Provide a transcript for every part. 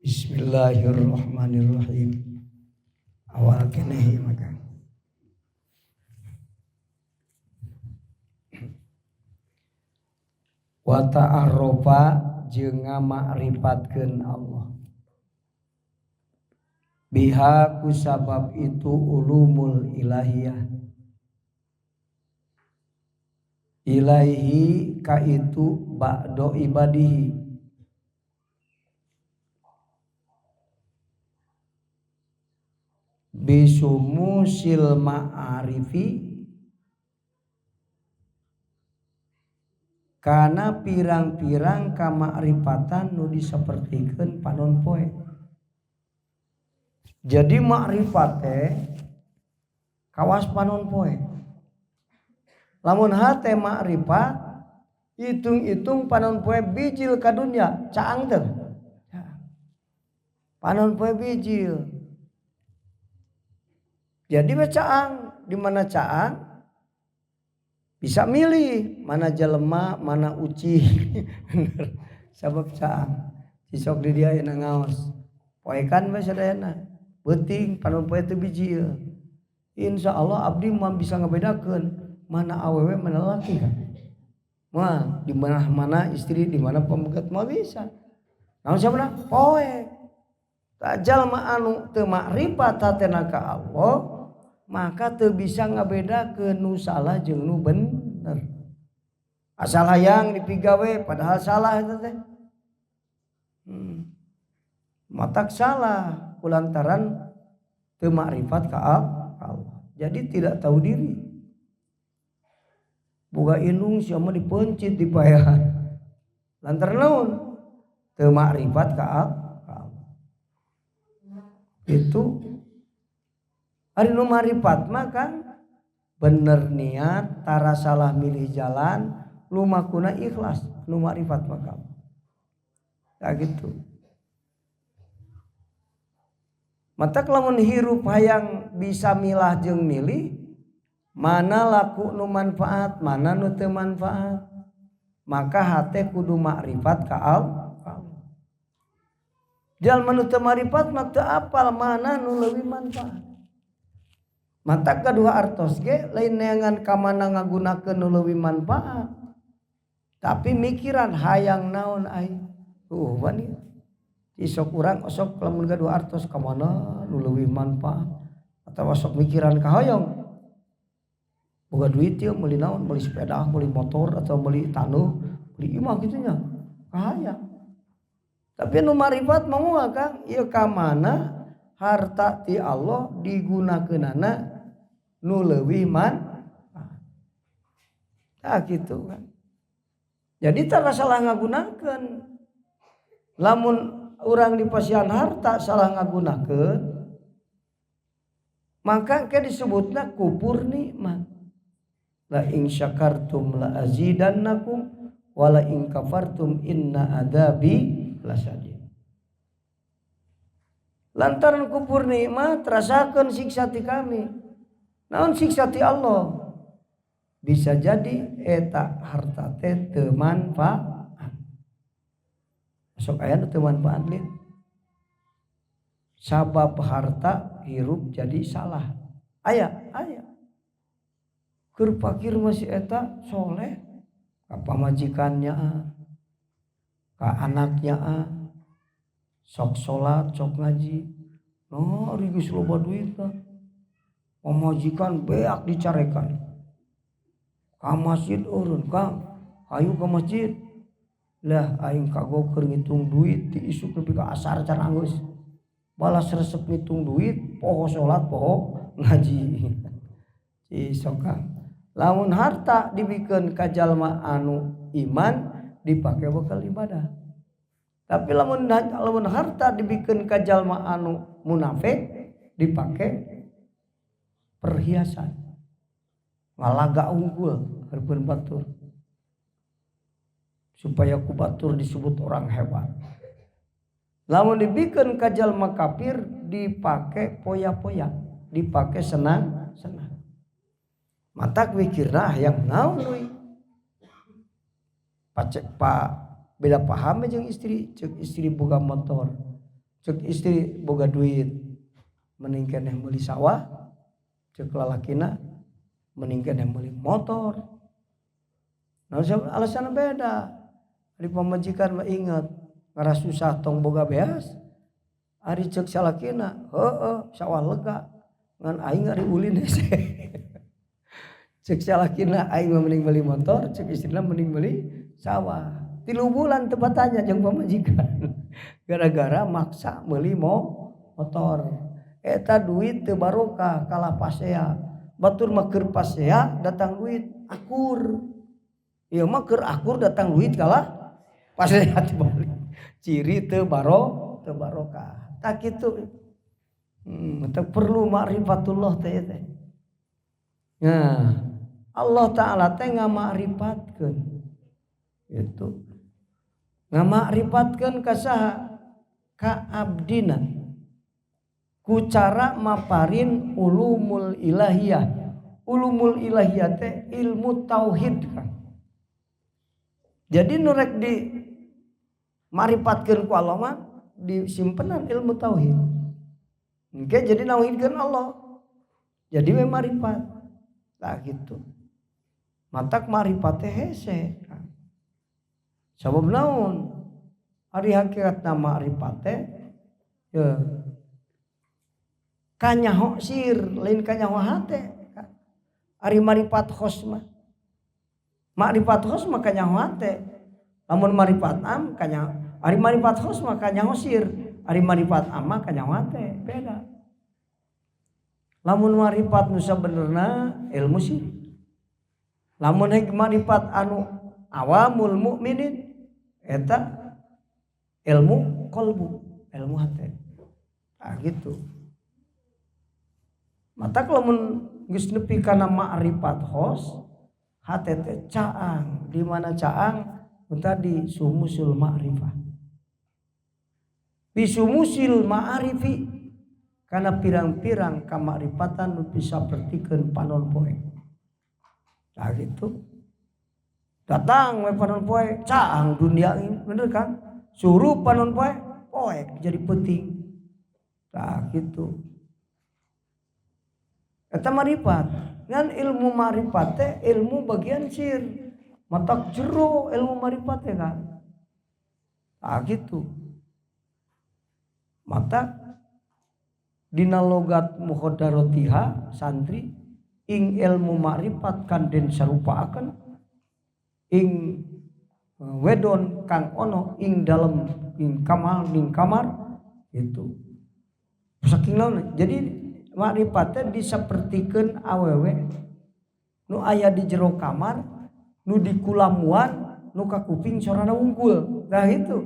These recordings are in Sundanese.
Bismillahirrahmanirrahim. Awal keneh maka. Wa ta'arrafa jeung ngamakripatkeun Allah. Biha ku sabab itu ulumul ilahiyah. Ilaihi ka itu ba'do ibadihi. Bisumusil ma'arifi kana pirang-pirang kamakrifatan nu disapertikeun panon poe. Jadi makrifat teh kawas panon poe. Lamun hate makrifat hitung-hitung panon poe bijil ka dunya caang teh. Panon poe bijil. Jadi we caang, di mana caang bisa milih mana jelema, mana uci. Bener. Sabab caang. Cisok di dia enak ngaos. Poekan we sadayana. Beuting panon poe teu bijil. Insya Allah abdi mah bisa ngebedakeun mana awewe mana laki kan. Mah di mana mana istri, di mana pemegat mah bisa. Naon siapa poe. Tak jalma anu teu makrifat hatena ka Allah, maka teu bisa ngabedakeun nu salah jeung nu bener. Asal hayang dipigawe padahal salah eta teh. Matak salah kulantaran teu makrifat ka Allah. Jadi tidak tahu diri. Boga indung sia mah dipencit dipayahan. Lantaran naon? Teu makrifat ka Allah. Itu ari nu marifat mah kan bener niat, tara salah milih jalan, lumakuna ikhlas, nu marifat mah kan. Ya gitu. Matak lamun hirup hayang bisa milah jeung milih, mana laku nu manfaat, mana nu teu manfaat, maka hate kudu makrifat ka Allah. Jalma nu teu marifat mah teu apal mana nu leuwih manfaat. Matak kadua artos ge lain neangan ka mana ngagunakeun nu leuwih manfaat. Tapi mikiran hayang naon aing. Wani. Isok urang osok lamun gaduh artos ka mana nu leuwih manfaat atawa sok mikiran kahoyong. Boga duit ieu meuli naon, meuli sepeda, meuli motor atau meuli taneuh, meuli imah kitu nya. Kahayang. Tapi nu marifat mah moal Kang, ieu ka mana harta ti Allah digunakeunana nu leuwih manfaat. Tah kitu kan. Jadi tara salah ngagunakeun. Lamun urang dipasihan harta salah ngagunakeun, maka ke disebutna kufur nikmat. La in syakartum la azidannakum wa la in kafartum inna adzabi lasyadid. Lantaran kufur nikmat rasakeun siksa ti kami. Naon siksa ti Allah? Bisa jadi eta harta teh teu manfaat. Sok aya nu teu manfaat lin. Sabab harta hirup jadi salah. Aya, aya. Keur fakir masih eta soleh ka pamajikannya, ka anaknya, sok salat, sok ngaji. Nah, ari geus loba duit tah. Pamajikan beak dicarekan. Ka masjid eureun, Kang. Hayu ka masjid. Lah aing kagok keur ngitung duit ti isuk nepi ka asar can anggeus. Balas resep ngitung duit, poho salat, poho ngaji. Cisok Kang. Lamun harta dibikeun ka jalma anu iman dipake bekal ibadah. Tapi lamun harta dibikeun ka jalma anu munafik dipake perhiasan. Ngalaga unggul hareupeun batur. Supaya ku batur disebut orang hebat. Lamun dibikeun ka jalma kafir dipake poya-poya, dipake senang-senang. Matak mikirna hayang naon we. Pacek pa beda paham jeung istri, ceuk istri boga motor. Cek istri, boga duit mending keneh meuli sawah. Cek lalakina, mending keneh meuli motor. Nah, alasan beda. Ari pamajikan mah, inget ngaras susah tong boga beas. Ari cek salakina, heueuh, sawah lega ngan aing ari ulin hese. Cek salakina, aing mah mending beli motor. Cek istrina, mending beli sawah. 3 bulan teu tanya jeung pamajikan gara-gara maksa meuli motor. Eta duit teu barokah, kalah pasea. Batur mah keur pasea datang duit akur, ieu mah keur akur datang duit kalah pasea balik. Ciri teu barokah. Tak kitu. Teu perlu ma'rifatullah teh teh. Nah, Allah Ta'ala teh ngamakripatkeun itu, ngamakripatkeun ka saha? Ka abdina, ku cara maparin ulumul ilahiyah. Ulumul ilahiyah teh ilmu tauhid kan. Jadi nu rek di maripatkeun ku Allah mah disimpenan ilmu tauhid. Oke, jadi nauhidkeun Allah. Jadi we maripat. Nah, gitu. Matak maripat teh hese. Sabab naon? Ari hakikatna makrifat teh ya kanyaho sir, lain kanyaho hate. Ari maripat khos mah. Makrifat khos mah kanyaho hate. Lamun marifat am kanya, ari marifat khos mah kanyaho sir, ari marifat am mah kanyaho hate, beda. Lamun marifat nu sabenerna ilmu sir. Lamun hek marifat anu awamul mukminin eta ilmu kolbu, ilmu hati. Nah, gitu. Mata lamun geus nepi kana ma'rifat khos, hate teh caang. Di mana caang? Tadi sumusul ma'rifah. Bisumusil ma'arifi, karena pirang-pirang kamakrifatan nu bisa pertikeun panon poe. Nah, gitu. Datang we panon poe, caang dunia ini, bener kan? Suruh panon poe, poek jadi penting. Nah, gitu. Eta marifat. Ngan ilmu marifat teh ilmu bagian sir. Matak jero ilmu marifat teh kan. Nah, gitu. Matak dina logat mukhadarotiha santri ing ilmu makrifat kan den sarupaaken ing wedon kang ono ing dalem ing kamar, ing kamar itu saking naon. Jadi makrifat teh disapertikeun awewe nu aya di jero kamar nu dikulambuan, nu kakuping sorana wungkul. Nah, itu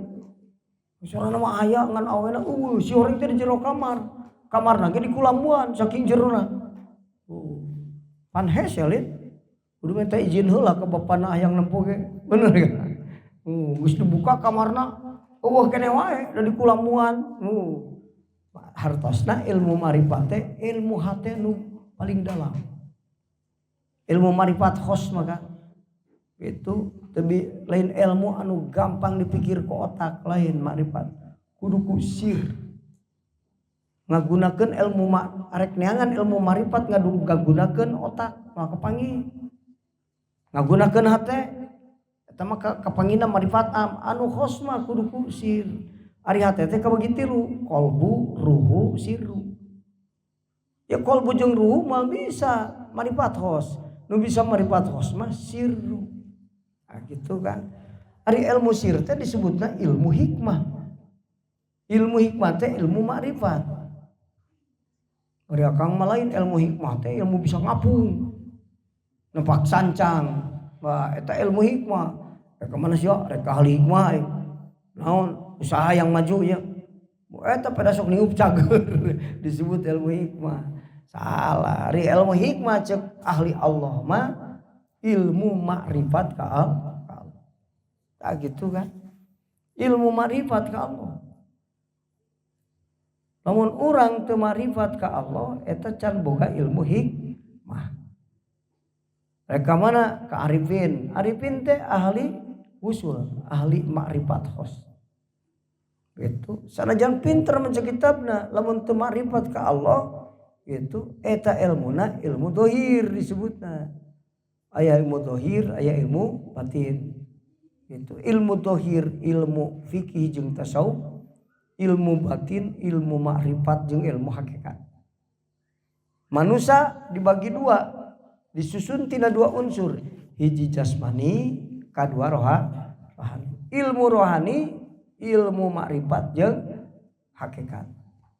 sorana mah aya ngan awena euweuh. Si orang teh di jero kamar, kamarna ge dikulambuan saking jerona. Pan hese lin, kudu minta izin heula ke bapana hayang nempo ge, bener kan? Geus dibuka kamarna euweuh keneh wae da dikulambuan. Hartosna ilmu marifat teh ilmu hate nu paling dalam. Ilmu marifat khos maka itu lebih lain ilmu anu gampang dipikir ke otak, lain makrifat, kudu ku sir ngagunakeun ilmu arek neangan ilmu marifat ngadu ngagunakeun otak mah kapanggih, ngagunakeun hate eta mah kapanggihna marifat am. Anu khos mah kudu ku sir. Ari hate teh kabagi tilu: kolbu, ruhu, sirru. Ya, kolbu jeung ruhu mah bisa marifat khos, nu bisa marifat khos mah sirru. Nah, gitu kan. Ari ilmu sir teh disebutna ilmu hikmah. Ilmu hikmah teh ilmu makrifat. Ari akang mah lain ilmu hikmah teh ilmu bisa ngapung. Nempak sancang. Wah, eta ilmu hikmah. Rek mana sih, rek ahli hikmah. Naon usaha yang maju ya. Eta pada sok niup cager disebut ilmu hikmah. Salah. Ari ilmu hikmah cek ahli Allah mah ilmu makrifat ka Allah. Tak gitu kan? Ilmu makrifat ka Allah. Namun orang teu makrifat ka Allah eta can boga ilmu hikmah. Mereka mana? Ke arifin. Arifin teh ahli usul, ahli makrifat khos. Gitu. Sanajan pinter maca kitabna, lamun teu makrifat ka Allah gitu, eta ilmuna ilmu dohir disebutna. Aya ilmu dohir, aya ilmu batin. Gitu. Ilmu dohir, ilmu fikih jeung tasawuf, ilmu batin, ilmu makrifat jeung ilmu hakikat. Manusia dibagi dua, disusun tina dua unsur, hiji jasmani, kadua rohani. Ilmu rohani, ilmu makrifat jeung hakikat.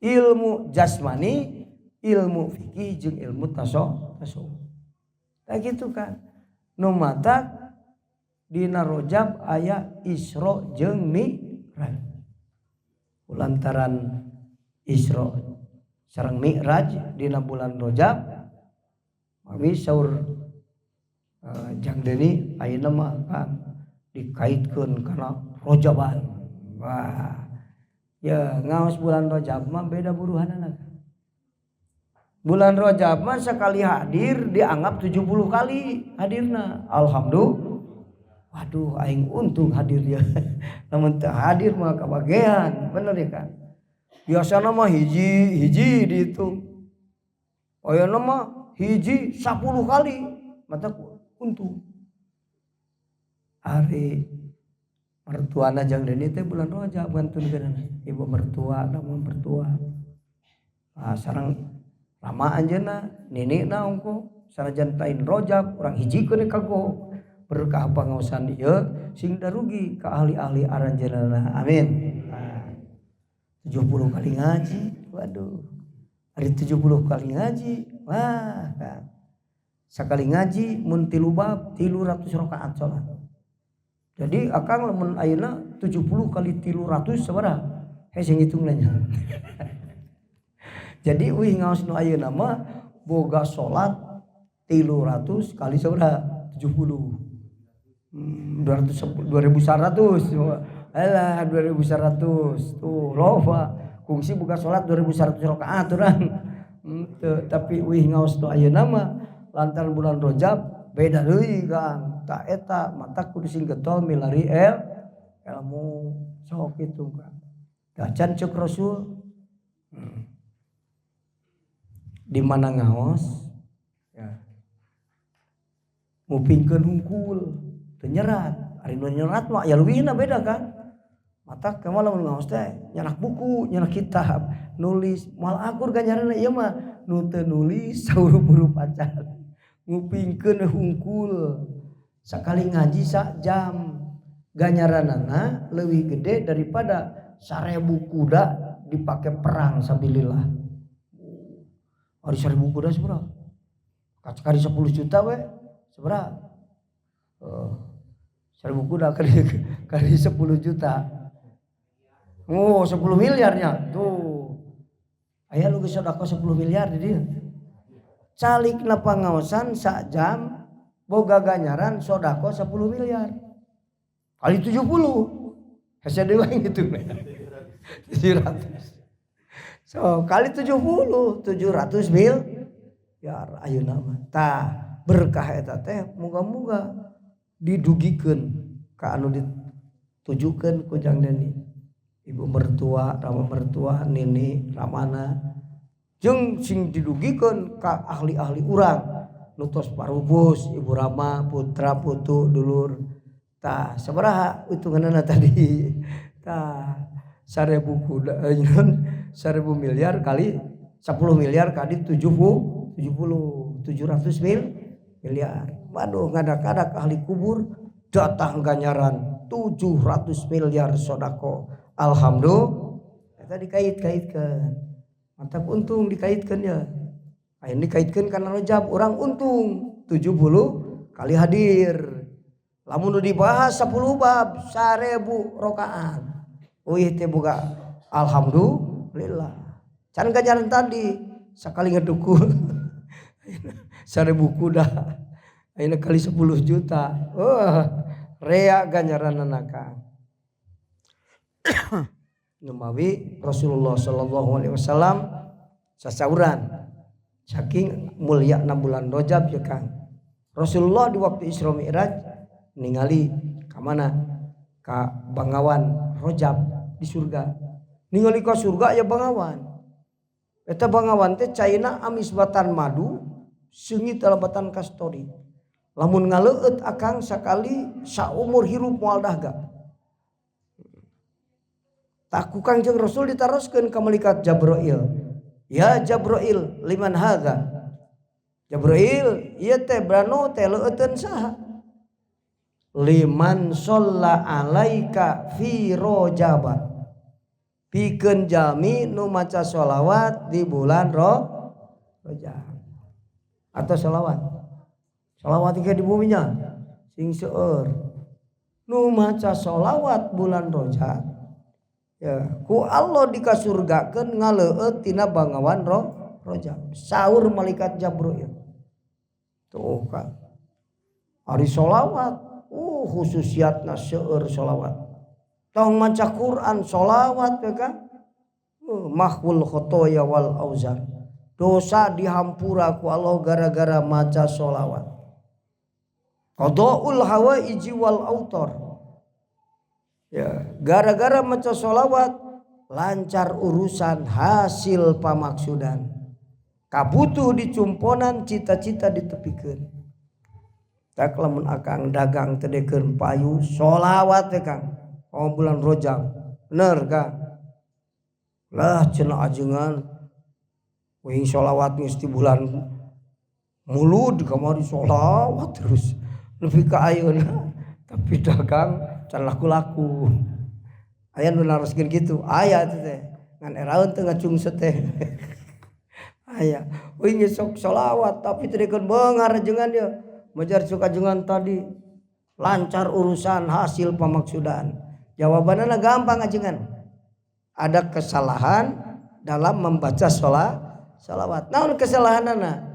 Ilmu jasmani, ilmu fikih jeung ilmu tasawuf. Kayak gitu kan. Nu matak dina Rojab aya Isra jeung Mi'raj. Lantaran Isra sareng Mi'raj dina bulan Rojab, mami saur Jang Deni ayeuna mah kan dikaitkeun kana Rojaban. Wah. Ya ngaos bulan Rojab mah beda buruhanana. Bulan Rojab mah sekali hadir dianggap 70 kali hadirna. Alhamdulillah. Waduh, aing untung hadir dia. Lamun teu hadir mah kabagean, bener ya kan? Biasana mah hiji hiji dihitung. Ayeuna mah hiji 10 kali, mata untung. Ari mertuana Jang Deni teh bulan Rajab ngantunkeunana. Ibu mertua, lamun mertua. Ah, sareng rama anjeunna, ninina ongko sanajan lain Rajab urang hijikeun kago. Berkah pangaosan ieu sing darugi ka ahli-ahli aranjeunna. Amin. Nah, 70 kali ngaji, waduh. Hari 70 kali ngaji, wah kan. Sekali ngaji mun 3 bab 300 rakaat salat. Jadi akang lamun ayeuna 70 kali 300 sabaraha? Hei sing ngitung nanya. Jadi uih ngaos nu ayeuna mah boga salat 300 kali sabaraha? 70. 200 2100. Alah 2100 tuh loba. Kungsi buka salat 2100 rakaat urang. Henteu, tapi uih ngaos nu ayeuna mah lantaran bulan Rajab beda deui Kang. Tak eta mata kudu sing getol milari ilmu sok kitu Kang. Dacan cek Rasul. Di mana ngaos ya. Ngupingkeun hungkul teu nyerat. Ari nu nyerat mah aya leuwihna beda kan. Mata kumaha lamun ngaos teh nyanak buku, nyanak kitab, nulis, moal akur ganjaranna ieu mah nu teu nulis sahurup-hurup acan. Ngupingkeun hungkul. Sakali ngaji sak jam ganjaranana leuwih gede daripada 1000 kuda dipake perang sabilillah. Ari 1000 kuda sabaraha? Kali 10 juta we sabaraha? 1000 kuda kali 10 juta. Oh, 10 miliarnya. Tuh. Aya lu geus sedekah 10 miliar di dieu. Calikna pangaosan sak jam boga ganjaran sedekah 10 miliar. Kali 70. Hese deui gitu. 700. So, kali 70, 700 mil. Ya ayeuna mah. Tah, berkah eta teh muga-muga didugikeun ka anu ditujukeun ku Jang Deni. Ibu mertua, rama mertua, nini, ramana jeung sing didugikeun ka ahli-ahli urang nu tos parubus, ibu rama, putra, putu, dulur. Tah, sabaraha hitunganna tadi? Tah, 1000 kuda, 1000 miliar kali 10 miliar kali 70, 70, 700 miliar. Waduh, ngadak-ngadak ahli kubur datang ganjaran 700 miliar sodako. Alhamdulillah. Eta dikait-kaitkan. Mantap untung dikaitkan ya. Nah, ini dikaitkan karena Rajab orang untung 70 kali hadir. Lamun dibahas 10 bab 1000 rakaat. Wih teh boga alhamdulillah. Can ganjaran tadi sekali ngedukul 1000 kuda. Ayeuna kali 10 juta. Wah, rea ganjaranna Kang. Numawi Rasulullah sallallahu alaihi wasallam sasauran saking mulyana bulan Rajab ya Kang. Rasulullah di waktu Isra Mi'raj ningali ka mana? Ka Bangawan Rajab. di surga. Ningali ka surga aya bangawan. Eta bangawan teh caina amis batan madu, seungit batan kastori. Lamun ngaleueut akang sakali saumur hirup moal dahga. Tah ku Kangjeng Rasul ditaroskeun ka malaikat Jabrail. Ya Jabrail, liman hadza? Jabrail, ieu teh brano teh leueuteun saha? Liman sholla alaika fi rojaba. Pikeun jalmi nu maca sholawat di bulan Rojab. Atau sholawat. Sholawat ke di buminya sing seueur. Nu maca sholawat bulan Rojab. Ya, ku Allah dikasurgakeun ngaleueut tina bangawan Rojab. Saur malaikat Jabrail. Tuh kan. Ari sholawat, khususiatna seueur sholawat. Tong maca Quran sholawat ya kan. Mahwul khotoya wal auzar. Dosa dihampura ku Allah gara-gara maca sholawat. Qadaul hawaiji wal autor. Ya, gara-gara maca sholawat lancar urusan hasil pamaksudan. Kabutuh dicumponan, cita-cita ditepikeun. Tak lamun akang dagang teu dekeun payu sholawat teh Kang. Oh bulan Rojab. Bener Kang. Lah cenah ajengan wing sholawat geus di bulan Mulud kamari sholawat terus nepi ka ayeuna tapi dagang can laku-laku. Aya nu naroskeun kitu, aya teh ngan eraeun teu ngacungset teh. Aya wing sok sholawat tapi teu dekeun beunghar ajengan ieu. Majar cuk ajengan tadi lancar urusan hasil pamaksudan. Jawabannya gampang ajengan. Ada kesalahan dalam membaca sholawat. Naon kesalahanana?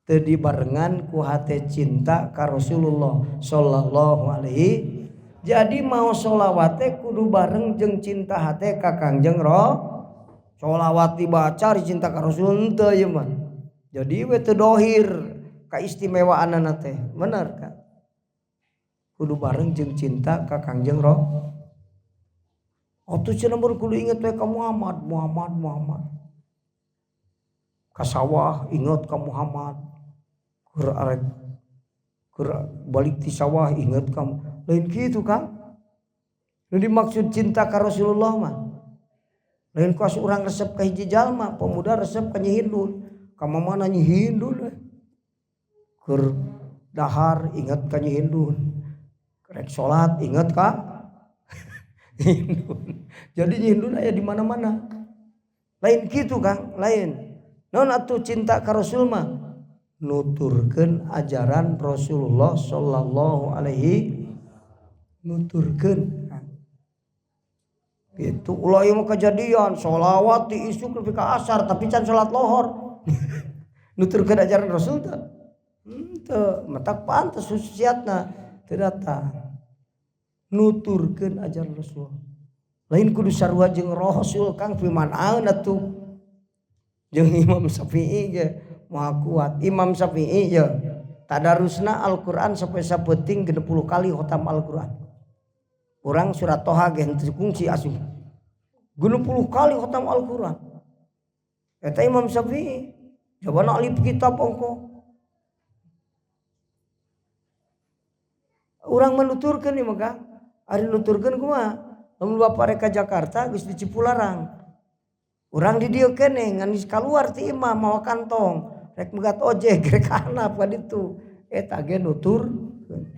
Teu dibarengan ku hate cinta ka Rasulullah sallallahu alaihi. Jadi mau sholawate kudu bareng jeung cinta hate ka Kangjeng Sholawat dibaca di cinta ka Rasul henteu ieu mah. Jadi we teu dohir kaistimewaanana teh. Bener kan? Kudu bareng jeung cinta ka Kangjeng Atuh cenah mun kudu inget we ka Muhammad, Muhammad, Muhammad. Ka sawah inget ka Muhammad. Keur arek keur balik ti sawah inget ka lain kitu Kang. Nu dimaksud cinta ka Rasulullah mah lain kos urang resep ka hiji jalma, pemuda resep ka Nyi Hindun. Ka mamana Nyi Hindun we. Keur dahar inget ka Nyi Hindun. Rek salat inget ka Hindun. Jadi Nyi Hindun aya di mana-mana. Lain kitu Kang, lain. Naon atuh cinta ka Rasul mah? Nuturkeun ajaran Rasulullah sallallahu alaihi nuturkeun Kang. Itu ulah ieu mah kejadian sholawat di isuk nepi ka asar tapi can salat lohor. Nuturkeun ajaran Rasul teh. Henteu, matak pantes khususiatna teu datang. Nuturkeun ajaran Rasul. Lain kudu sarua jeung Rasul Kang pimanaeun atuh. Jeung Imam Syafi'i ge moal kuat. Imam Syafi'i ye tadarusna Al-Qur'an sampai sapeuting 60 kali khotam Al-Qur'an. Urang surat Toha ge henteu kungsi asup. 60 kali khotam Al-Qur'an. Eta Imam Syafi'i jabana alif kitab ongko. Urang menuturkeun ieu mah Kang. Ari nuturkeun kumaha? Lamun bapak rek ka Jakarta geus di Cipularang. Urang di dieu keneh ngan geus kaluar ti imah mawa kantong, rek megat ojek rek hanap ka ditu. Eta ge nuturkeun.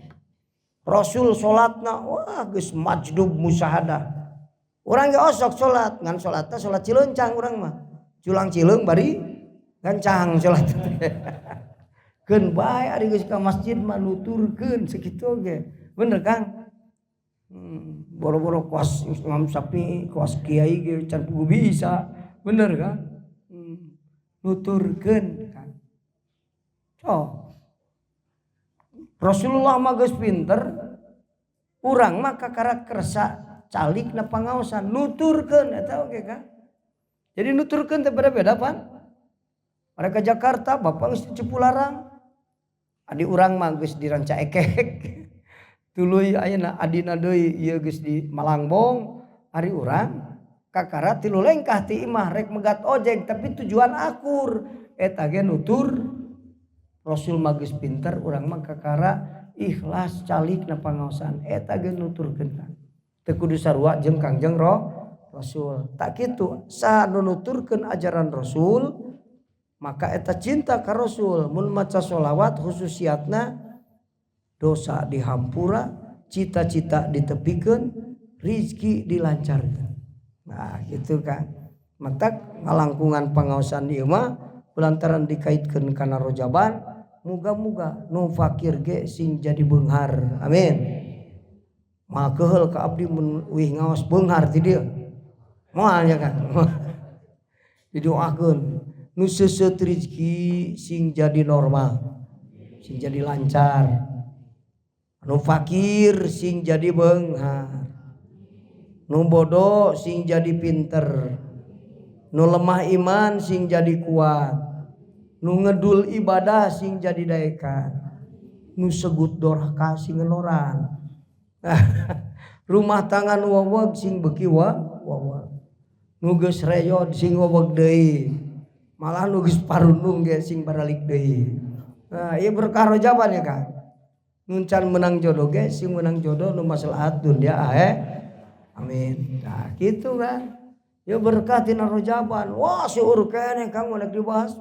Rasul salatna wah geus majdub musyahadah. Urang ge osok salat, ngan salatna salat cilencang urang mah. Culang cileung bari gancang salat. Keun bae ari geus ka masjid mah nuturkeun sakitu ge. Bener Kang? Boro-boro kuas Imam Syafi'i, kuas kiai ge can puguh bisa. Bener Kang? Nuturkeun Kang. Oh. Rasulullah mah geus pinter, urang mah kakara kersa calik na pangaosan nuturkeun eta oge Kang. Jadi nuturkeun teh beda-beda pan. Mereka Jakarta bapak geus di Cipularang. Adi urang mah geus di Ranca Ekek. Tuluy ayeuna adina deui ieu geus di Malangbong, Ari urang kakara 3 lengkah ti imah rek megat ojek tapi tujuan akur eta ge nutur Rasul mah geus pinter urang mah kakara ikhlas calik na pangaosan eta ge nuturkeun kan teu kudu sarua jeung Kangjeng Rasul. Tak kitu saha nu nuturkeun ajaran Rasul maka eta cinta ka Rasul. Mun maca sholawat khususiatna dosa dihampura, cita-cita ditepikeun, rizki dilancarkeun. Nah gitu kan. Matak ngalangkungan pangaosan ieu mah lantaran dikaitkeun kana rojaban, muga-muga nu fakir ge sing jadi beunghar. Amin. Moal keuheul ka abdi mun uih ngaos beunghar ti dieu. Moal nya kan. Didoakeun nu seuseut rizki sing jadi normal, sing jadi lancar. Nu fakir sing jadi beunghar. Nu bodoh sing jadi pinter. Nu lemah iman sing jadi kuat. Nu ngedul ibadah sing jadi daekan. Nu segut doraka sing ngenoran. Rumah tangga nu waweg sing beuki waweg. Nu geus reyod sing waweg deui. Malah nu geus parundung ge sing baralik deui. Nah, ieu berkah rojaban ya Kang. Nun can menang jodoh ge sing menang jodoh nu maslahat dunia akhir. Amin. Nah, gitu kan. Ya berkah tina rojaban. Wah, seueur keneh Kang mun dibahas.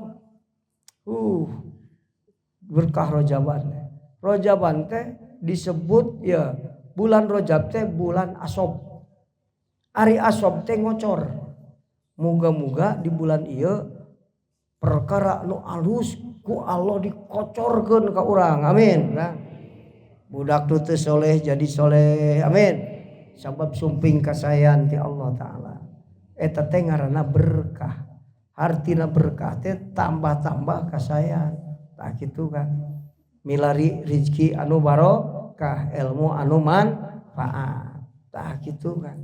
Berkah rojaban. Rojaban teh disebut ya bulan Rojab teh bulan asob. Ari asob teh ngocor. Muga-muga di bulan ieu perkara nu alus ku Allah dikocorkeun ka urang. Amin. Nah, budak nu teu soleh jadi soleh. Amin. Sabab sumping kasayan ti Allah Ta'ala. Eta teh ngaranna berkah. Hartina berkah teh tambah-tambah kasayan. Tah kitu kan. Milari rizki anu barokah, ilmu anu manfaat. Tah kitu kan.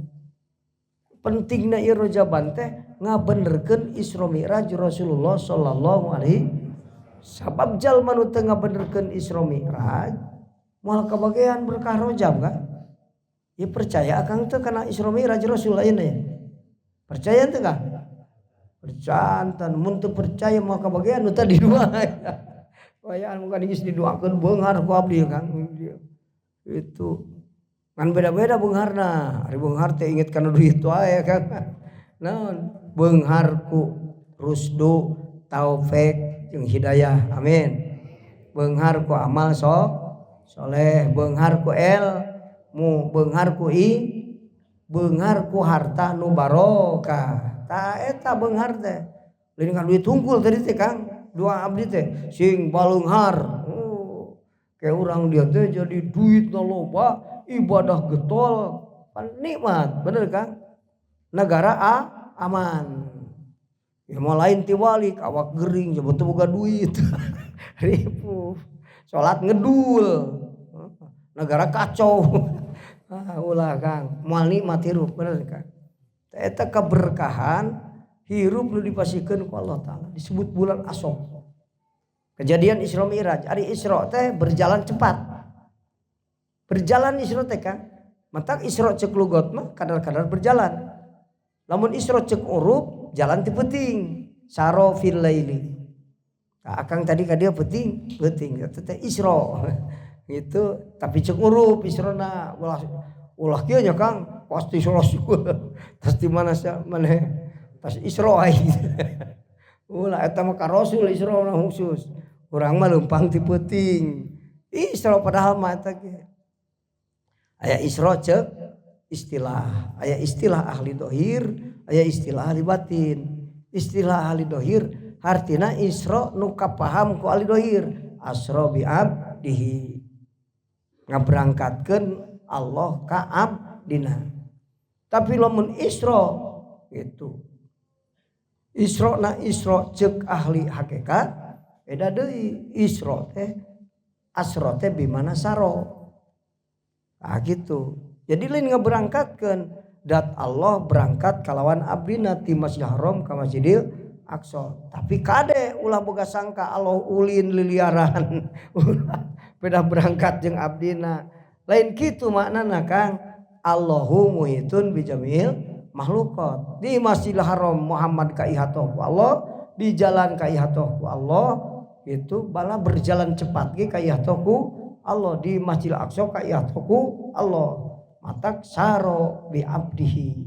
Pentingna ieu rojaban teh ngabenerkeun Isra Mi'raj Rasulullah sallallahu alaihi. Sabab jalma nu teu ngabenerkeun Isra Mi'raj moal kabagean berkah rojab kan. Ya percaya akang teh kana Isra Mi'raj Rasul ayeuna ya. Percaya teu Kang? Percaya, mun teu percaya moal kabagean nu tadi dua. Wayaan muka geus didoakeun beunghar ku abdi Kang. Itu kan beda-beda beungharna. Ari beunghar teh inget kana duit wae Kang. Naon? Beunghar ku rusdu, taufik jeung hidayah. Amin. Beunghar ku amal soleh, beunghar ku ilmu, beunghar ku beunghar ku harta nu barokah. Tah eta beunghar teh. Lain kan duit hungkul tadi teh Kang. Doa abdi teh sing baleunghar. Oh, kayak urang dia teh jadi duit loba, ibadah getol, kan nikmat, bener Kang? Negara aman. Ya mau lain tiwalik, awak gering, coba teu boga duit. Ripuh. Salat ngedul. Negara kacau. Ah, ulah Kang, moal nikmat hirup, bener Kang? Eta keberkahan hirup nu dipasihkeun ku Allah Ta'ala disebut bulan Asob. Kejadian Isra Mi'raj, ari Isra teh berjalan cepat. Berjalan Isra teh Kang. Matak Isra cek lugot mah kadar-kadar berjalan. Lamun Isra cek urup jalan ti peuting. Saro fil laili. Nah, akang tadi ka dia peuting, peuting eta teh Isra. Gitu, tapi cek urup Israna ulah ulah kieu nya Kang, pasti salah. Tas di mana maneh tas Isra aing. Ulah eta mah ka Rasul Isra mah khusus. Urang mah leumpang ti peuting. Isra padahal mah eta ge. Aya Isra cek istilah, aya istilah ahli dohir, aya istilah ahli batin. Istilah ahli dohir hartina Isra nu kapaham ku ahli dohir, asra bi abdihi. Ngaberangkatkeun Allah ka abdina. Tapi lamun Isra itu Isra na Isra cek ahli hakikat beda deui. Isra teh asra teh bimana saro. Nah gitu. Jadi lain ngaberangkatkeun dat Allah berangkat kalawan abdina ti Masjidil Haram ka Masjidil Aqsa. Tapi kade ulah boga sangka Allah ulin liliaran. Beda berangkat jeung abdina. Lain kitu maknana Kang. Allahu muhitun bijamil makhluqat. Di Masjidil Haram Muhammad kaihatoh ku Allah, di jalan kaihatoh ku Allah, itu bala berjalan cepat ge kaihatoh ku Allah, di Masjidil Aqsa kaihatoh ku Allah. Matak saro bi abdihi.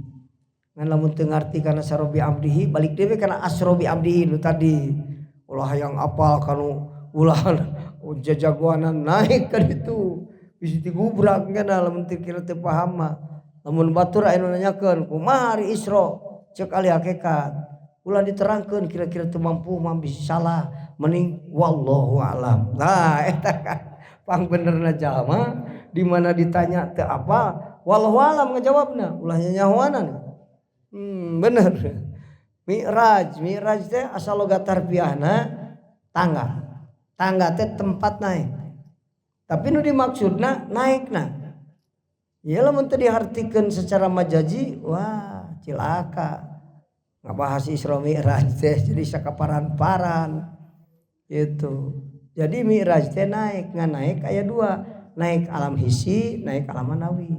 Ngan lamun teu ngarti kana saro bi abdihi, balik deui kana asro bi abdihi nu tadi. Ulah hayang apal kanu ulah jajagoanan naik ka ditu. Bisi digubrak kana lamun teu kira teu paham mah. Lamun batur aya nu nanyakeun kumaha ari Isra, ceuk ahli hakikat. Ulah diterangkeun kira-kira teu mampu mah bisi salah, mending wallahu alam. Nah eta kan pangbenerna jalma di mana ditanya teu apa, wallahu alam ngajawabna, ulah nyanyahoanan. Bener. Mi'raj, mi'raj teh asal logat harfiahna tangga. Tangga teh tempat naik. Tapi nu dimaksudna naikna. Ya lamun teu dihartikeun secara majazi, wah cilaka. Ngabahas Isra Mi'raj teh jadi sakaparan-paran gitu. Jadi Mi'raj teh naik, ngan naik aya dua, naik alam hisi, naik alam manawi.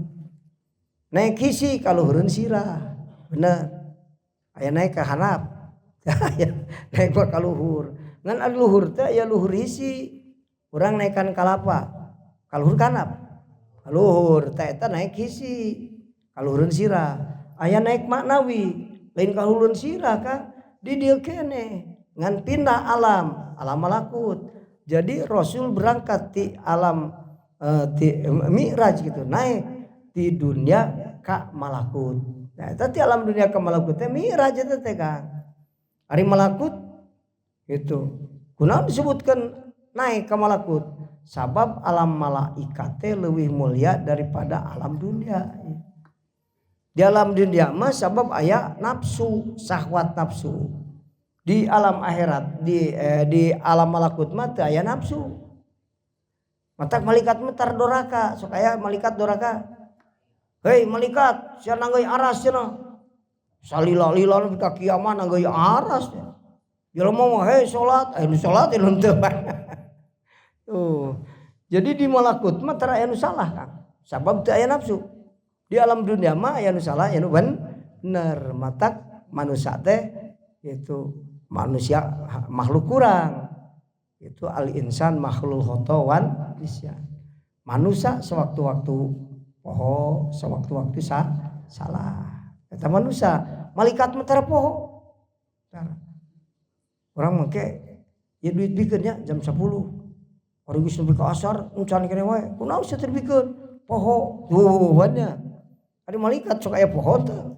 Naik hisi kaluhureun sirah. Bener. Aya naik ka handap. Naik mah ka luhur. Ngan ari luhur teh aya luhur hisi. Urang naekan kalapa, kaluhur kanap. Kaluhur teh eta naik hisi. Kaluhureun sirah. Aya naik maknawi, lain kaluhureun sirah Kang, di dieu keneh. Ngan pindah alam, alam malakut. Jadi Rasul berangkat ti alam ti Mi'raj gitu, naik di dunia ka malakut. Nah, eta ti alam dunia ka malakut teh Mi'raj eta teh Kang. Ari malakut itu kunaon disebutkan naik ka malakut? Sabab alam malaikat teh leuwih mulia daripada alam dunia. Di alam dunia mah sabab aya nafsu, syahwat nafsu. Di alam akhirat, di alam malakut mah teu aya nafsu. Matak malaikat mah tar doraka, sok aya malaikat doraka. Hei malaikat, sia nanggeuy aras cenah. Salila-lila nepi ka kiamat nanggeuy aras. Jelema mah hei salat, aya nu salat aya nu henteu. Tuh. Jadi di malakut mah tara aya nu salah Kang. Sabab teu aya nafsu. Di alam dunia mah aya nu salah, aya nu bener. Matak manusia teh itu manusia makhluk kurang. Itu al insan makhlul khoto wan nisyan. Manusia sewaktu-waktu poho, sewaktu-waktu salah. Eta manusia, malaikat mah tara poho. Tara. Urang make ieu duit bikeun nya jam 10. Ari geus nepi ka asar encan keneh wae. Kunaon sia teu dibikeun? Poho. Tuh nya. Ari malaikat sok aya poho teu.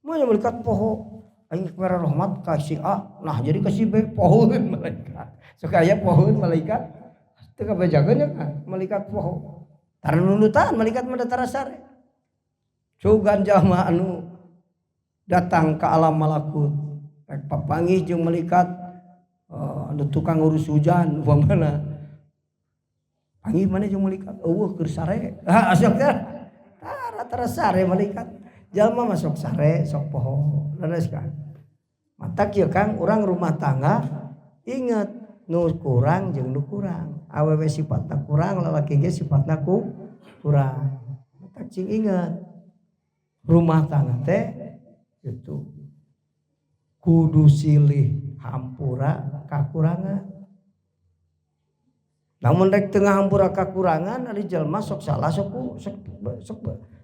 Mah malaikat poho. Aing mere rahmat ka si A, nah jadi ka si B pohoeun malaikat. Sok aya pohoeun malaikat. Teu kabejakeun nya kan malaikat poho. Tara nundutan malaikat mah tara sare. Sugan jalma anu datang ke alam malakut. Rek papanggih jeung malaikat anu tukang ngurus hujan umpamana. Panggih maneh jeung malaikat, eueuh keur sare. Ah sok teh. Tara tara sare malaikat. Jalma mah sok sare, sok poho. Leres kan. Matak ieu Kang, urang rumah tangga inget nu kurang jeung nu kurang. Awewe sifatna kurang, lalaki ge sifatna kurang. Matak cing inget. Rumah tangga teh itu kudu silih hampura kakurangan. Namun rek tengah hampura kakurangan ari jelema sok salah sok sok sok,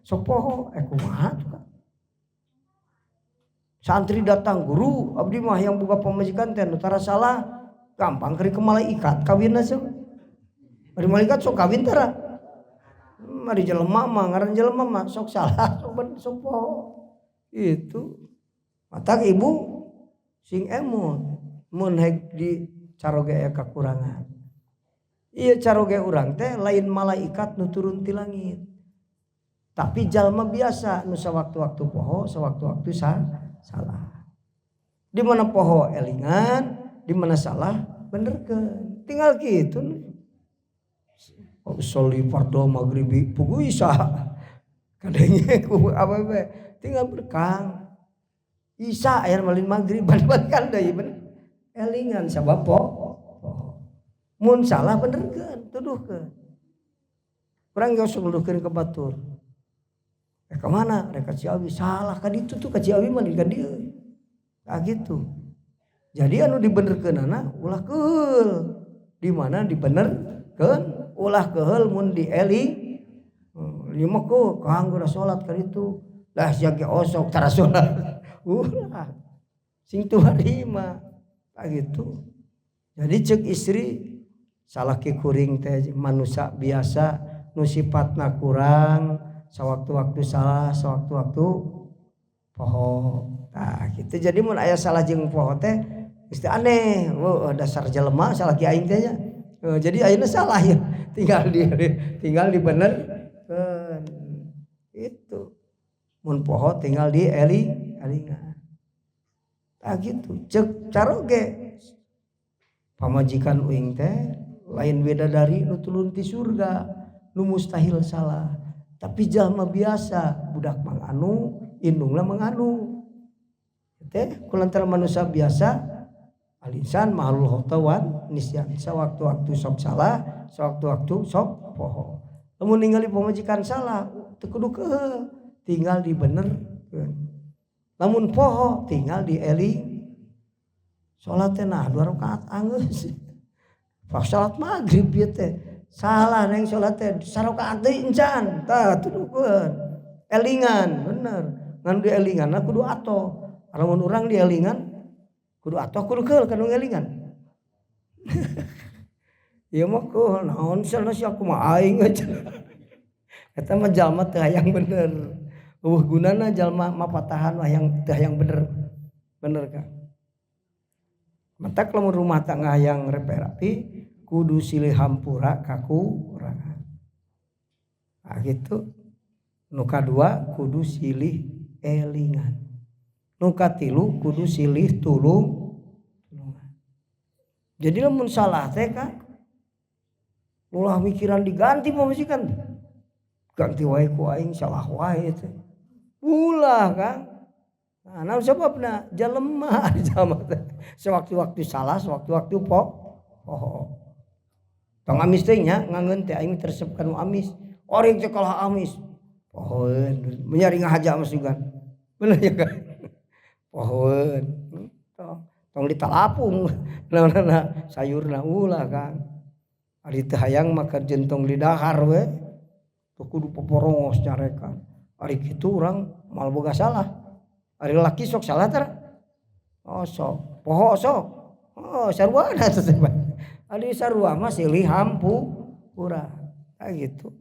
sok poho kumaha tuh kan. Santri datang guru abdi mah yang boga pamajikan teh nu tara salah gampang keur ke malaikat kawinna sok. Ari malaikat sok kawin tara. Ari jelema mah ngaran jelema mah sok salah sok sok poho. Itu. Matak ibu sing emut mun hek di caroge aya kakurangan. Ieu caroge urang teh lain malaikat nu turun ti langit. Tapi jalma biasa nu sawaktu-waktu poho, sawaktu-waktu salah. Di mana poho elingan, di mana salah benerkeun. Tinggal kitu. Soli fardhu maghribi puguh isya. Kadenge ku awewe tinggal berkang. Isya aya malin maghrib balik-balikan deui bener. Elingan sabab poho. Mun salah benerkeun, tuduhkeun. Urang geus nuduhkeun ka batur. Rek ka mana? Rek ka Ciawi. Salah ka ditu tuh ka Ciawi mah di ka dieu. Tah gitu. Jadi anu dibenerkeunana ulah keheul. Di mana dibenerkeun ulah keheul mun dieling. Ieu mah ku kanggo salat ka ditu. Lah sia ge osok tara salat. Ulah. Sing tuarima. Tah gitu. Jadi cek istri salaki kuring teh manusia biasa nu sifatna kurang, sawaktu-waktu salah, sawaktu-waktu poho. Tah gitu. Jadi mun aya salah jeung poho teh geus teu aneh. Oh, dasar jelema salaki aing teh nya. Jadi ayeuna salah ya. Tinggal dibenerkeun. Itu. Mun poho tinggal dieling-elingan. Tah gitu. Cek caroge pamajikan uing teh lain bidadari nu turun ti surga, nu mustahil salah. Tapi jalma biasa, budak mang anu, indungna mang anu. Teh kulantaran manusia biasa, al-insan mahalul khata wan nisyan. Sawaktu-waktu sok salah, sawaktu-waktu sok poho. Lamun ningali pamajikan salah, teu kudu keheul, tinggal dibenerkeun. Lamun poho tinggal dieling. Salat teh nah 2 rakaat anggeus. Pas salat maghrib ieu teh salah neng salat teh sarakaat deui encan. Tah tudukeun. Elingan bener. Ngan dielinganna kudu atoh. Lamun urang dielingan kudu atoh kudu keul ka nu ngelingan. Ieu mah keul naon cenah sia kumaha aing cenah. Eta mah jalma teu hayang bener. Eueuh gunana jalma mapatahan hayang teu hayang bener. Bener ka? Matak lamun rumah tangga hayang repe-rapi kudu silih hampura kakurangan. Nah gitu. Nu kadua kudu silih elingan. Nu katilu kudu silih tulung-tulungan. Jadi lamun salah teh ka ulah mikiran diganti pamajikan. Ganti wae ku aing salah wae teh. Ulah Kang. Nah, naon sababna? Jelema jalma teh. Sewaktu-waktu salah, sewaktu-waktu poho. Tong amis teh nya ngangeun teh aing teu resep ka nu amis. Oring teh kalah amis. Pohoeun, menyari ngahaja mah sugan. Bener ya kan? Pohoeun. Tong ditalapung naonana sayurna ulah Kang. Ari teu hayang mah keur tong didahar we. Teu kudu poporongos nyarekan. Ari kitu urang moal boga salah. Ari lalaki sok salah tara? Oh sok, poho sok. Oh sarua teh. Ari sarua mah silih hampura. Kayak gitu.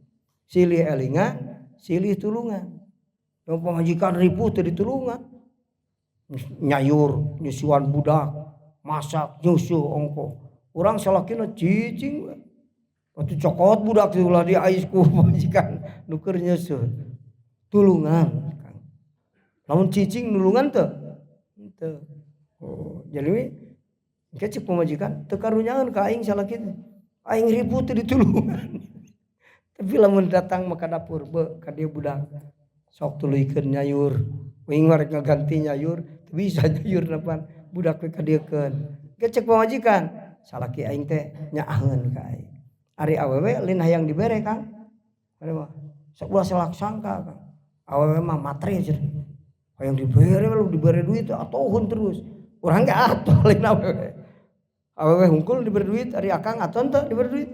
Silih elingan, silih tulungan. Yang pamajikan ripuh teu ditulungan. Nyayur, nyusuan budak, masak, nyusu ongko. Urang salakina cicing we. Atuh cokot budak teh ulah diais ku pamajikan nu keur nyusu. Tulungan. Lamun cicing nulungan teu? Henteu. Oh, jadi we engke cek pamajikan teu karunyaeun ka aing salaki teh. Aing ripuh teu ditulungan. Tapi lamun datang mah ka dapur beuh ka dieu budak. Sok tuluykeun nyayur. Uing mah rek ngaganti nyayur, teu bisa nyayur pan budak we kadieukeun. Engke cek pamajikan salaki aing teh nyaaheun ka aing. Ari awewe lain hayang dibere Kang. Ari mah sok ulah salak sangka Kang. Awewe mah matre cenah. Hayang dibere lu dibere duit atohun terus. Urang ge atoh lain awewe. Awewe hungkul dibere duit ari akang atoh teu dibere duit.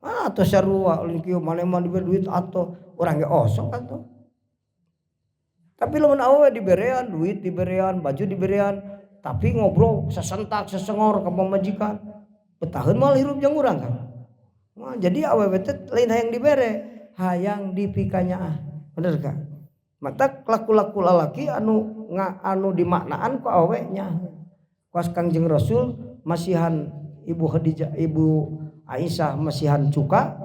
Ah atoh sarua lain kieu maneh mah dibere duit atoh. Urang ge osok atuh. Tapi lamun awewe diberean duit diberean baju diberean tapi ngobrol sesentak sesengor ka pamajikan. Betaheun moal hirup jeung urang kan. Wah, jadi awewe teh lain hayang dibere, hayang dipikanyaah. Bener ka? Matak laku-laku lalaki anu nga, anu dimaknaan ku awewe nya. Kuas Kangjeng Rasul masihan Ibu Khadijah, Ibu Aisyah masihan cuka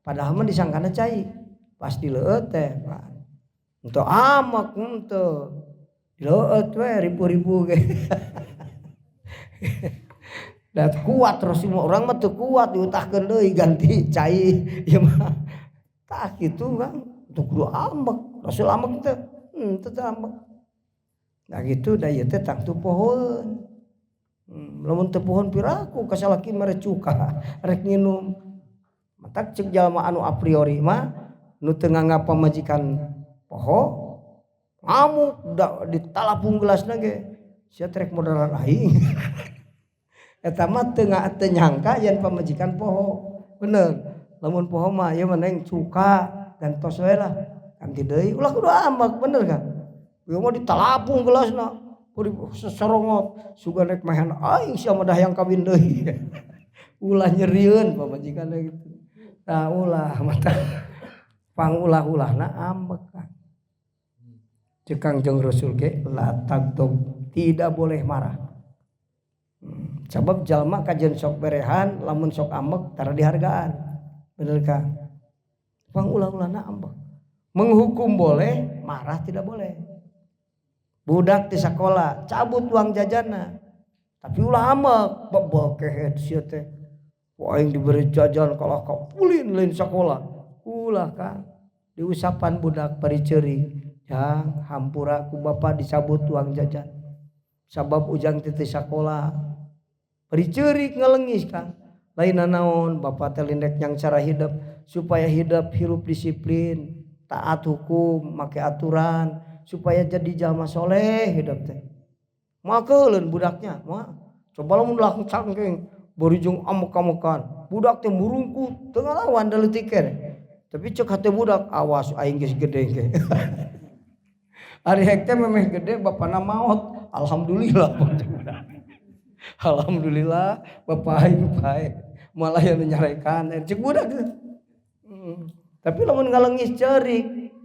padahal mah disangkana cai. Pas dileueut teh, Pak. Henteu amek henteu. Dileueut we ribu-ribu ge. Da kuat terus semua orang mah teu kuat diutahkeun deui ganti cai ieu mah. Tah kitu Kang, teu kudu ambek. Rasul ambek teu? Henteu teu ambek. Nah gitu da ieu teh tangtu pohoeun. Lamun teu pohoeun piraku ka salaki mere cuka rek nginum. Matak ceuk jalma anu a priori mah nu teu nganggap pamajikan Poho ngamuk da ditalapung gelasna ge. Sia trek modalan aing. Eta mah teu teu nyangka yen pamajikan poho. Bener. Lamun poho mah ieu mah neng cuka gantos we lah. Ganti deui ulah kudu ambek bener kan. Ieu mah ditalapung gelasna. Kudu seserongot sugan rek maehan aing sia mah hayang kawin deui. Ulah nyerieun pamajikan gitu. Tah ulah mata pangulah-ulahna ambek kan. Ceuk Kangjeng Rasul ge la tagdob, tidak boleh marah. Sabab jalma kajen sok berehan lamun sok ambek tara dihargaan. Bener kan? Pangulah-ulahna ambek. Menghukum boleh, marah tidak boleh. Budak di sekolah cabut uang jajana. Tapi ulah ambek, bebel kehed sia teh. Wah aing diberi jajan kalah ka ulin lain sekolah. Ulah kan. Diusapan budak bari ceurik. Jang hampura ku bapak dicabut uang jajan. Sabab ujang teh teu sakola. Bari ceurik ngalengis kan. Lain naon bapak teh lindek yang cara hidup supaya hidup hirup disiplin, taat hukum, make aturan supaya jadi jalma soleh hidup teh. Makeuleun budaknya, mah coba lamun langsung cangkeng bari jeung ambek-ambekan. Budak teh murungkut teu ngalawan da leutik keneh. Tapi cek hate budak awas aing geus gede ge. Ari hek teh memeh gede bapana maot. Alhamdulillah. Alhamdulillah bapak aing paeh. Malah yang nyarekan cek budak teh. Tapi lamun ngalengis ceurik.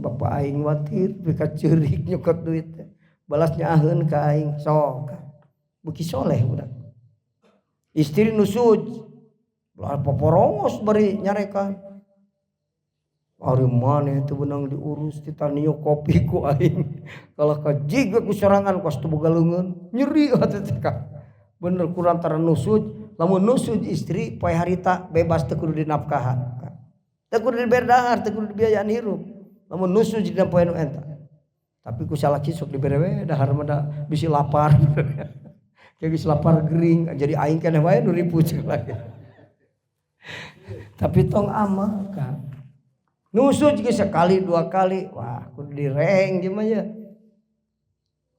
Bapak aing watir pika ceurik nyokot duit teh. Balas nyaaheun ka aing sok. Beuki soleh budak. Istri nusyuz. Lah poporongos bari nyarekan. Ari maneh teu beunang diurus titaniuk kopi ku aing. Kalah ka jig we ku sorangan kos teu boga leungeun. Nyeri hate teh ka. Bener kurang antara nusyuz, lamun nusyuz istri poe harita bebas teu kudu dinafkahan. Teu kudu dibere dahar, teu kudu dibiayaan hirup. Lamun nusyuz dina poe nu eta. Tapi ku salaki sok dibere we dahar mah da bisi lapar. Kayak geus lapar gering jadi aing keneh wae nu ripuh ceuk lagi. Tapi tong ambek kan. Nusyuz ge sekali dua kali, wah kudu direng ieu mah ye.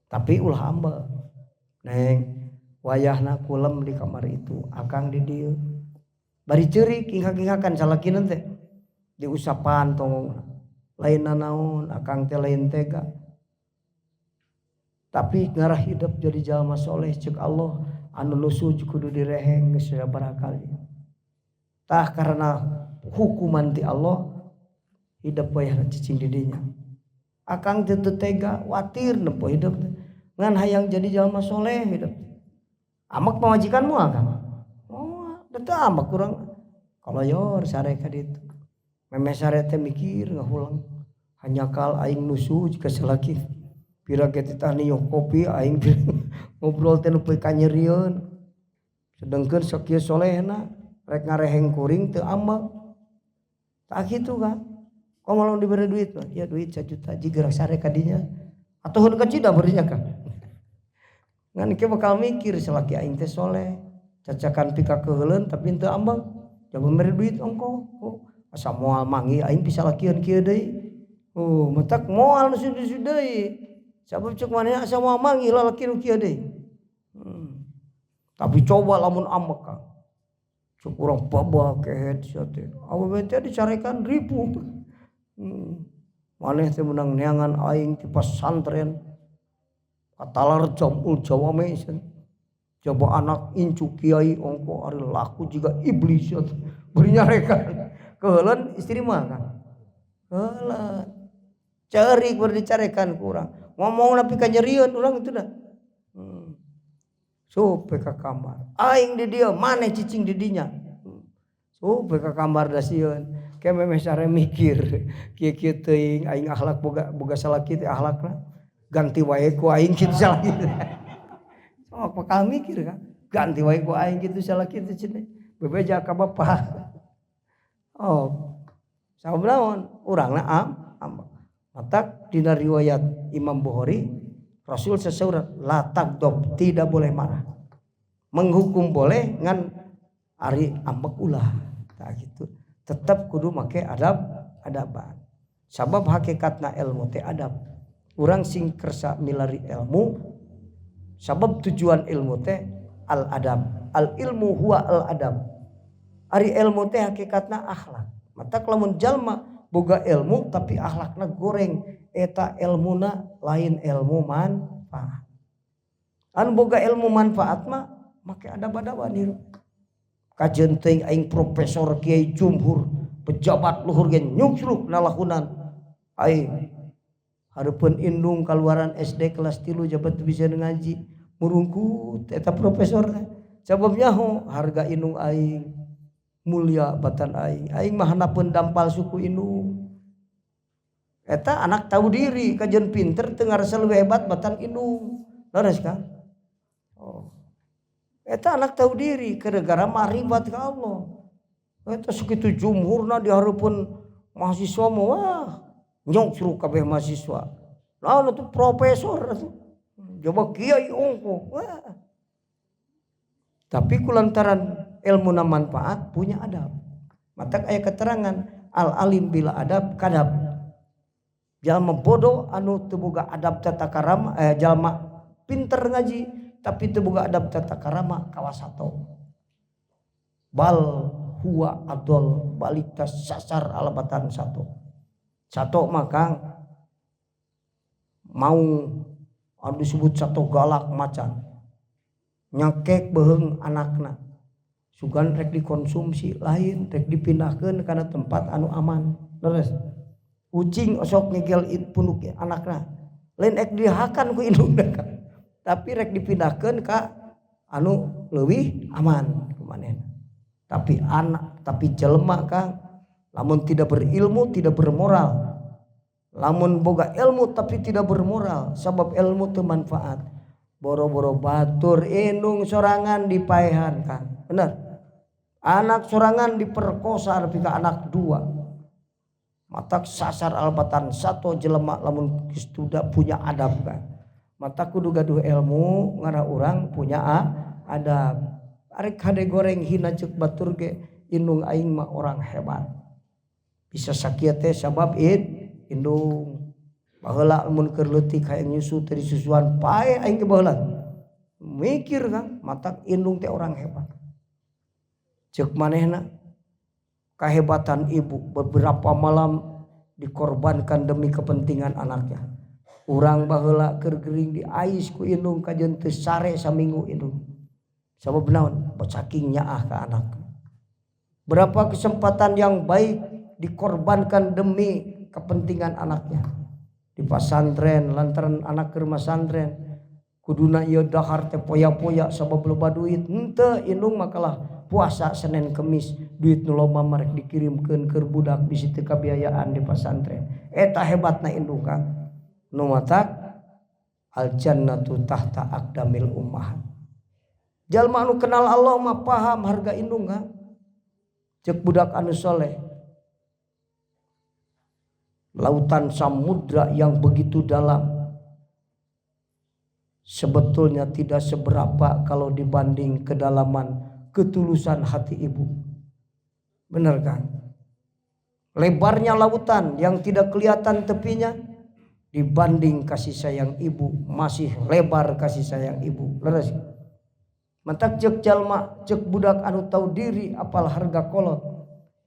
Tapi ulah ambek. Neng, wayahna kulem di kamar itu, akang di dieu. Bari ceurik ingkak-ingkakan salakina teh. Diusapan tong lain nanaon, akang teh lain tega. Tapi ngarah hidup jadi jalma soleh ceuk Allah anu nusyuz kudu direheng geus sabaraha kali. Tah karena hukuman ti Allah hidup wayahna cicing di dinya. Akang teh teu tega, watir nempo hidup teh. Ngan hayang jadi jalma soleh hidup. Ambek pamajikan moal kan? Moal, da teu ambek urang. Kaloyor sare ka ditu. Memeh sare teh mikir ngahulang. Hanjakal aing nusyuz ka salaki. Pira ge titah niuh kopi aing ngobrol teh nepi ka nyerieun. Sedengkeun sakieu solehna rek ngareheng kuring teu ambek. Tah kitu kan. Komo lamun dibere duit mah, ya duit 1 juta jiga sare ka dinya. Atuh ka cida berinya kan. Ngan kieu bakal mikir salaki aing teh soleh. Cacakan pika keuheuleun tapi teu ambek. Coba mere duit ongkoh. Oh, asa moal manggih aing bisa lakieun kieu deui. Oh, matak moal nu nusyuz deui. Sabab ceuk manehna asa moal manggih lalaki nu kieu deui. Tapi coba lamun ambek Kang. Cek urang babah kehed sia teh. Awewe teh dicarekan ripuh. Maneh teh meunang neangan aing ti pasantren. Katalar jamul jawame cenah. Coba anak incu kiai ongko ari laku jiga iblis sia teh. Bari nyarekan. Keuheuleun istri mah kan. Keuheuleun. Ceurik bari dicarekan ku urang. Ngomong nepi ka nyerieun urang itu dah. Supe ka kamar. Aing di dieu, maneh cicing di dinya. Supe ka kamar da sieun. Ke memeh sare mikir, kieu-kieu teuing aing akhlak boga boga salaki teh akhlakna. Ganti wae ku aing kitu salaki. Sok bakal mikir kan. Ganti wae ku aing kitu salaki teh cenah. Bebeja ka bapak. Oh. Sabab naon? Urangna ambek. Matak dina riwayat Imam Bukhari, Rasul seseurat la tagdob, tidak boleh marah. Menghukum boleh ngan ari ambek ulah. Tah gitu. Tetap kudu make adab adaban. Sabab hakikatna ilmu teh adab. Urang sing kersa milari ilmu, sabab tujuan ilmu teh al adab. Al ilmu huwa al adab. Ari ilmu teh hakikatna akhlak. Matak lamun jalma boga ilmu tapi akhlakna goreng, eta ilmuna lain ilmu manfaat. Anu boga ilmu manfaat mah make adab-adaban hirup. Kajeun teuing aing profesor kiai jumhur pejabat luhur ge nyungsruk nalahunan. Aing hareupeun indung kaluaran SD kelas 3 jabat teu bisa ngaji murungkut eta profesor teh. Sabab nyaho harga indung aing mulia batan aing. Aing mah handapeun dampal suku indung. Eta anak tahu diri kajeun pinter teu ngarasa leuwih hebat batan indung. Leres kan? Oh. Eta anak tahu diri gara-gara maribat ka Allah. Eta sakitu jumhurna di hareupeun mahasiswa mah wah nyungsruk kabeh mahasiswa. Lalu tuh profesor atuh. Coba kiai ongkoh. Wah. Tapi kulantaran ilmu manfaat punya adab. Matak aya keterangan al alim bila adab kadab. Jalma bodoh anu teu boga adab tata karama, jalma pinter ngaji tapi teu boga adab tata karama kawasato. Bal huwa adol balik tas sasar alabatan satu. Sato mah mau anu disebut sato galak macan. Nyakek beuheung anakna. Sugan rek dikonsumsi lain rek dipindahkeun kana tempat anu aman. Leres. Ucing osok ngegel punuk anakna. Lain ek dihakan ku indungna tapi rek dipindahkeun ka anu leuwih aman kumanehna. Tapi anak, tapi jelema Kang, lamun tidak berilmu tidak bermoral. Lamun boga ilmu tapi tidak bermoral, sabab ilmu teu manfaat. Boro-boro batur indung sorangan dipaehan Kang. Bener. Anak sorangan diperkosa nepi ka anak dua. Matak sasar albatan satu jelema lamun geus punya adab kan. Matak kudu gaduh ilmu ngarah urang punya adab. Arek hade goreng hina ceuk batur ge indung aing mah orang hebat. Bisa sakieu teh sabab indung. Baheula lamun keur leutik hayang nyusu teu disusuan paeh aing ge baheula. Mikir kan matak indung teh orang hebat. Ceuk manehna kehebatan ibu beberapa malam dikorbankan demi kepentingan anaknya. Urang baheula keur gering diais ku indung kajeun teu sare saminggu indung. Sabab naon? Saking nyaah ka anak. Berapa kesempatan yang baik dikorbankan demi kepentingan anaknya. Di pasantren lantaran anak keur masantren kuduna ieu dahar teh poya-poya sabab loba duit. Henteu indung makalah puasa Senin Kemis duit nu loba mah rek dikirimkeun keur budak bisi teu kabiayaan di pasantren. Eta hebatna indung Kang. Nu matak al jannatu tahta aqdamil ummahat. Jalma anu kenal Allah mah paham harga indung Kang. Ceuk budak anu soleh, lautan samudra yang begitu dalam sebetulnya tidak seberapa kalau dibanding kedalaman ketulusan hati ibu. Bener kan? Lebarnya lautan yang tidak kelihatan tepinya dibanding kasih sayang ibu, masih lebar kasih sayang ibu. Leres. Mentak cek jalma, cek budak anu tahu diri apal harga kolot.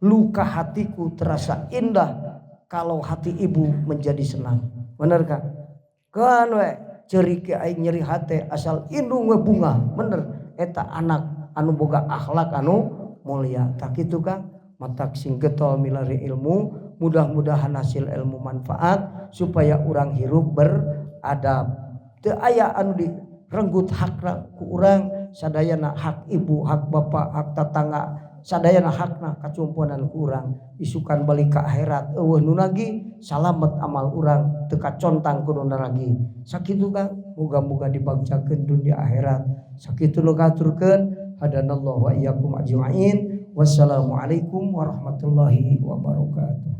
Luka hatiku terasa indah kalau hati ibu menjadi senang. Bener kan? Kan we ceurik aing nyeri hate asal indung we bunga. Bener eta anak anu boga akhlak anu mulia. Tak kitu Kang, matak sing getol milari ilmu, mudah-mudahan hasil ilmu manfaat supaya urang hirup beradab. Teu aya anu direnggut hakna ku urang, sadayana hak ibu, hak bapak, hak tatangga, sadayana hakna kacumponan ku urang. Isukan balik ka akhirat eueuh nu nagih, salamet amal urang teu kacontang ku nu naragih. Sakitu Kang, muga-muga dibagjakeun dunia akhirat. Sakitu nu kahaturkeun, hadanallahu wa iyyakum ajmain. Wassalamualaikum warahmatullahi wabarakatuh.